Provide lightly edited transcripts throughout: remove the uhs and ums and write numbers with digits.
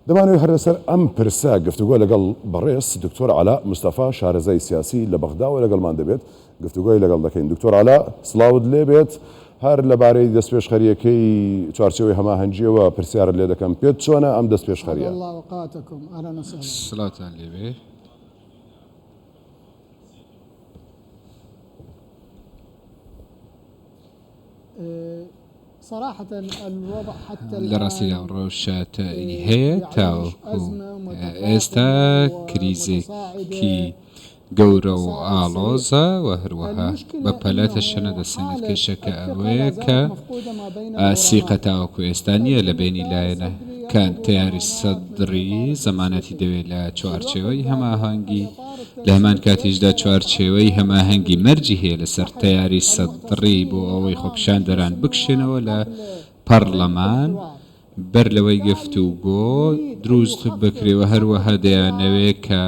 دەمانەوێت هەر لەسەر ئەم پرسە گفتوگۆ لەگەڵ بەڕێز دکتۆر عەلاء مستەفا شارەزای سیاسی لە بەغداوە لەگەڵمان دەبێت گفتوگۆی لەگەڵ دەکەین. دکتۆر عەلاء سڵاوت لێبێت، هەر لەبارەی دەستپێشخەرییەکەی چوارچێوەی هەماهەنگییەوە پرسیارت لێدەکەم، پێت چۆنە ئەم دەستپێشخەرییە؟ سڵاوتان لێبێ. لە ڕاستیدا ئەو ڕەوشە هەیە تاوەکو ئێستا کریزێکی گەورە و ئاڵۆزە و هەروەها بە پەلە تەشەنە دەسێنێت کێشەکە ئەوەیە کە سیقە تاوەکو ئێستا نییە لە بەینی لایەنەکان تەیاری سەدڕی زەمانەتی دەوێت لە چوارچێوەی هەماهەنگی لە هەمان کاتیشدا چوارچێوەی هەماهەنگی مەرجی هەیە لەسەر تەیاری سەدڕی بۆ ئەوەی خۆپیشاندەران بکشێنەوە لە پەڕلەمان بەر لەوەی گفتوگۆ دروست بکرێ و هەروەها دەیانەوێ کە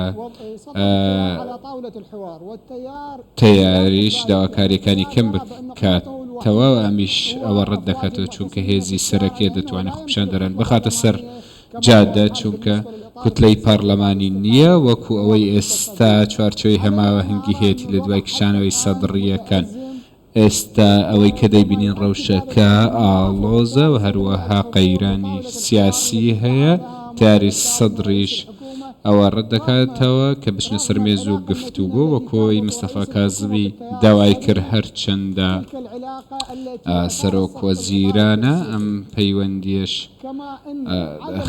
تەیاریش داواکاریەکانی کەم بکاتەوە ئەمیش ئەوە ڕەت دەکاتەوە چونکە هێزی سەرەکیە دەتوانێت خۆپیشاندەران بخاتە سەر جادە چونکە کوتلەی پەڕلەمانی نییە وەکو ئەوەی ئێستا چوارچێوەی هەماهەنگی هەیەتی لە دوای کشانەوەی سەدڕییەکان. ئێستا ئەوەی کە دەیبینین ڕەوشەکە ئاڵۆزە و هەروەها قەیرانی سیاسی هەیە، تەیاری سەدڕیش ئەوە ڕەت دەکاتەوە کە بچنە سەر مێز و گفتوگۆ وەکو ئەوەی مستەفا کازمی داوای کرد هەرچەندە سەرۆک وەزیرانە ئەم پەیوەندییەش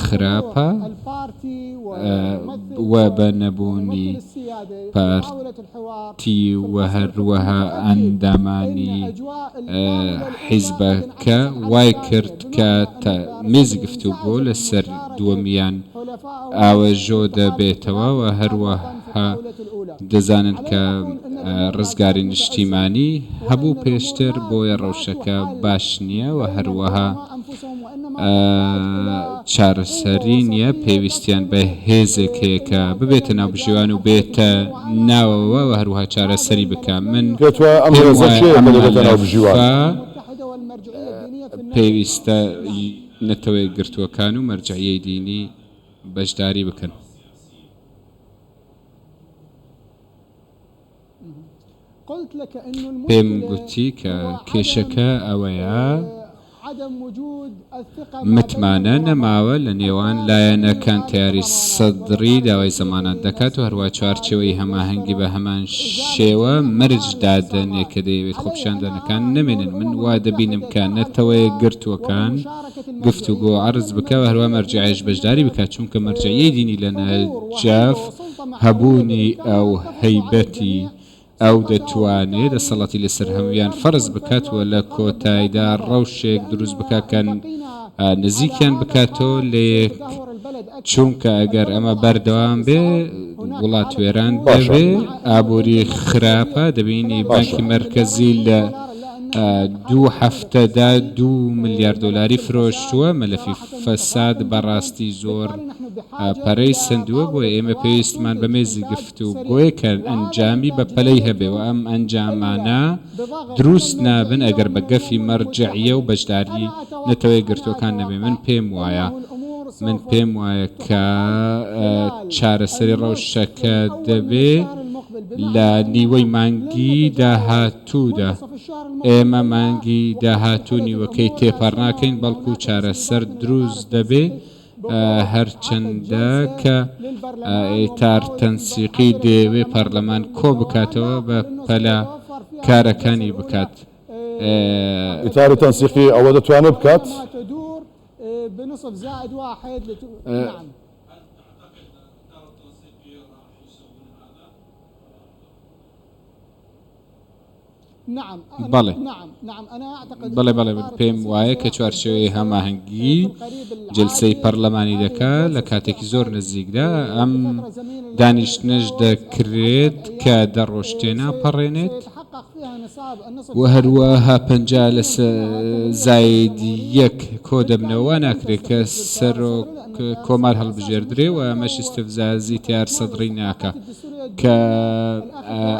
خراپە و بە نەبوونی پارتی و هەروەها ئەندامانی حیزبەکە وای کرد کە مێزی گفتوگۆ لەسەر دووەمیان ئاوەژۆ دەبێتەوە و هەروەها دەزانن کە ڕزگاری نیشتیمانی هەبوو پێشتر بۆیە ڕەوشەکە باش نییە و هەروەها چارەسەری نییە پێویستیان بە هێزێک هەیە کە ببێتە ناوبژیوان و بێتە ناوەوە و هەروەها چارەسەری بکا من پێت وایە ئەم پێم هێزە وایە کێیە ئەم کە دەبێتە ناوبژیوان؟ مەلەفە پێویستە نەتەوەیەکگرتووەکان و مەرجەعیەی دینی بەشداری بکەن. پێم گوتی کە کێشەکە ئەوەیە متمانە نەماوە لە نێوان لایەنەکان، تەیاری سەدڕی داوای زەمانەت دەکات و هەروەها چوارچێوەی هەماهەنگی بە هەمان شێوە مەرج دادەنێ کە دەیەوێت خۆپیشاندانەکان نەمێنن، من وا دەبینم کە نەتەوەیەکگرتووەکان گفتوگۆ عەرز بکا و هەروا مەرجەعیش بەشداری بکات، چونکە مەرجەعیەی دینی لە نەجەف هەبوونی ئەو هەیبەتی ئەو دەتوانێ دەسەڵاتی لەسەر هەموویان فەرز بکات و لە کۆتایدا ڕەوشێک دروست بکات کە نزیکیان بکاتەوە لەیەک چونکە ئەگەر ئەمە بەردەوام بێ وڵات وێران باشە. دەبێ ئابووری خراپە دەبینی باشە. بانکی مەرکەزی لە دوو هەفتەدا دوو ملیار دۆلاری فرۆشتووە مەلەفی فەساد بەڕاستی زۆر پەرەی سەندووە بۆیە ئێمە پێویستمان بە مێزی گفتوگۆیە کە ئەنجامی بە پەلەی هەبێ و ئەم ئەنجامانە دروست نابن ئەگەر بە گەفی مەرجەعیە و بەشداری نەتەوە یەکگرتووەکان نەبێ من پێم وایە من پێم وایە کە چارەسەری ڕەوشەکە دەبێ لە نیوەی مانگی داهاتوودا ئێمە مانگی داهاتوو نیوەکەی تێپەڕ ناکەین بەڵکو چارەسەر دروست دەبێ هەرچەندە کە ئیتار تەنسیقی دەیەوێ پەرلەمان کۆ بکاتەوە بە پەلە کارەکانی بکات. ئیتار تەنسیقی ئەوە دەتوانێت بکات؟ بەڵێ بەڵێ بەڵێ من پێم وایە کە چوارچێوەی هەماهەنگی جلسەی پەرلەمانی دەکا لە کاتێکی زۆر نزیکدا ئەم دانیشتنەش دەکرێت کە دە ڕۆژ تێناپەڕێنێت و هەروەها 50 لە زاید یەک کۆ دەبنەوە وا ناکرێت کە سەرۆک کۆمار هەڵبژێردرێ و ئەمەش ئیستفزازی تیار سەدڕی ناکا کە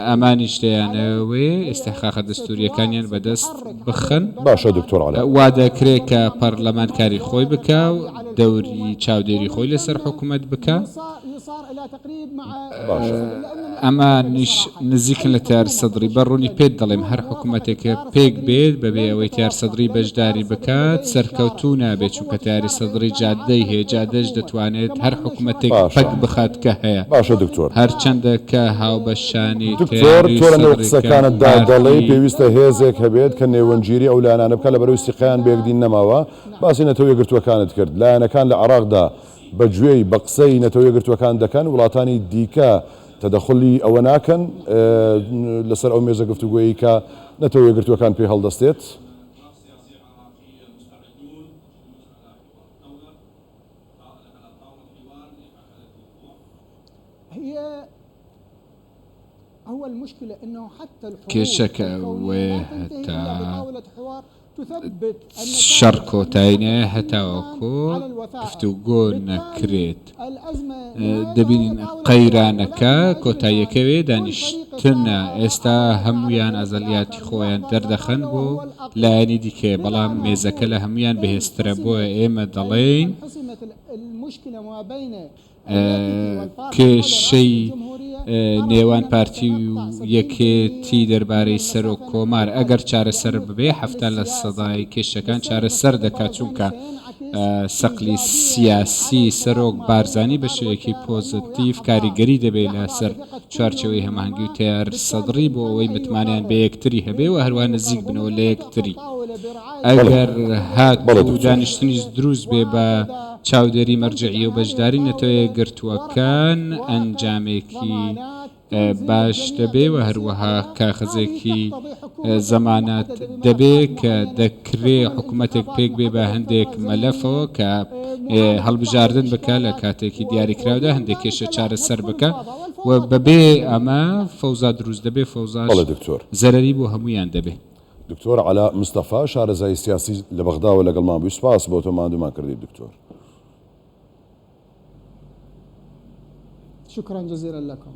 ئەمانیش دەیانەوێ ئیستحقاقە دەستوورییەکانیان بەدەست بخەن. باشە دکتۆر عەلا. وا دەکرێ کە پەرلەمان کاری خۆی بکا و دەوری چاودێری خۆی لەسەر حکومەت بکا. ئەمانیش نزیکن لە تەیار سەدڕی، بە ڕوونی پێت دەڵێم هەر حکومەتێک کە پێک بێت بەبێ ئەوەی تەیار سەدڕی بەشداری بکات سەرکەوتوو نابێت، چونکە تەیاری سەدڕی جادەی هەیە، جادەش دەتوانێت هەر حکومەتێک باشە پەک بخات کە هەیە، باشە دکتۆر. هەرچەندە کە هاوبەشانی دکتۆر تەیاری تۆ لەنێو سەدڕی کە قسەکانتدا دەڵێی پارتی. پێویستە هێزێک هەبێت کە نێوەندگیری ئەو لایەنانە بکات لەبەرئەوەی سیقەیان بەیەکدی نەماوە، باسی نەتەوە یەکگرتووەکانت کرد، لایەنەکان لە عێراقدا بە گوێی بە قسەی نەتەوە یەکگرتووەکان دەکەن، وڵاتانی دیکە تەدەخولی ئەوە ناکەن لەسەر ئەو مێزە گفتوگۆیەی کە نەتەوە یەکگرتووەکان پێی هەڵدەستێت؟ کێشەکە ئەوەیە هەتا شەڕ کۆتایی نایە هەتاوەکۆ گفتوگۆ نەکرێت. دەبینین قەیرانەکە کۆتاییەکەوێ دانیشتنە ئێستا هەمویان ئەزەلیاتی خۆیان دەردەخەن بۆ لایەنی دیکەیە بەڵام مێزەکە لە هەمویان بەهێزترە بۆیە ئێمە دەڵێین کێشەی نێوان پارتی و یەکێتی دەربارەی سەرۆک کۆمار ئەگەر چارەسەر ببێ 70 لە سەدای کێشەکان چارەسەر دەکات چونکە سەقلی سیاسی سەرۆک بارزانی بە شێوەیەکی پۆزەتیڤ کاریگەری دەبێت لەسەر چوارچێوەی هەماهەنگی و تەیار سەدڕی بۆ ئەوەی متمانەیان بە یەکتری هەبێ و هەروەها نزیک بنەوە لە یەکتری. ئەگەر هاتوو دانیشتنیش دروست بێ بە چاودێری مەرجەعی و بەشداری نەتەوە یەکگرتووەکان ئەنجامێکی باش دەبێ و هەروەها کاخەزێکی زەمانەت دەبێ کە دەکرێ حکوومەتێک پێک بێ بە هەندێک مەلەفەوە کە هەڵبژاردن بکە لە کاتێکی دیاریکراودا هەندێک کێشە چارەسەر بکە و بەبێ ئەمە فەوزا دروست دەبێ فەوزاش زەرەری بۆ هەموویان دەبێ. دکتۆر عەلا مستەفا شارەزای سیاسی لە بەغداوە لەگەڵمان بووی سوپاس بۆ تۆ ماندوومان کردیت دکتۆر. شکرا جزیلا لکم.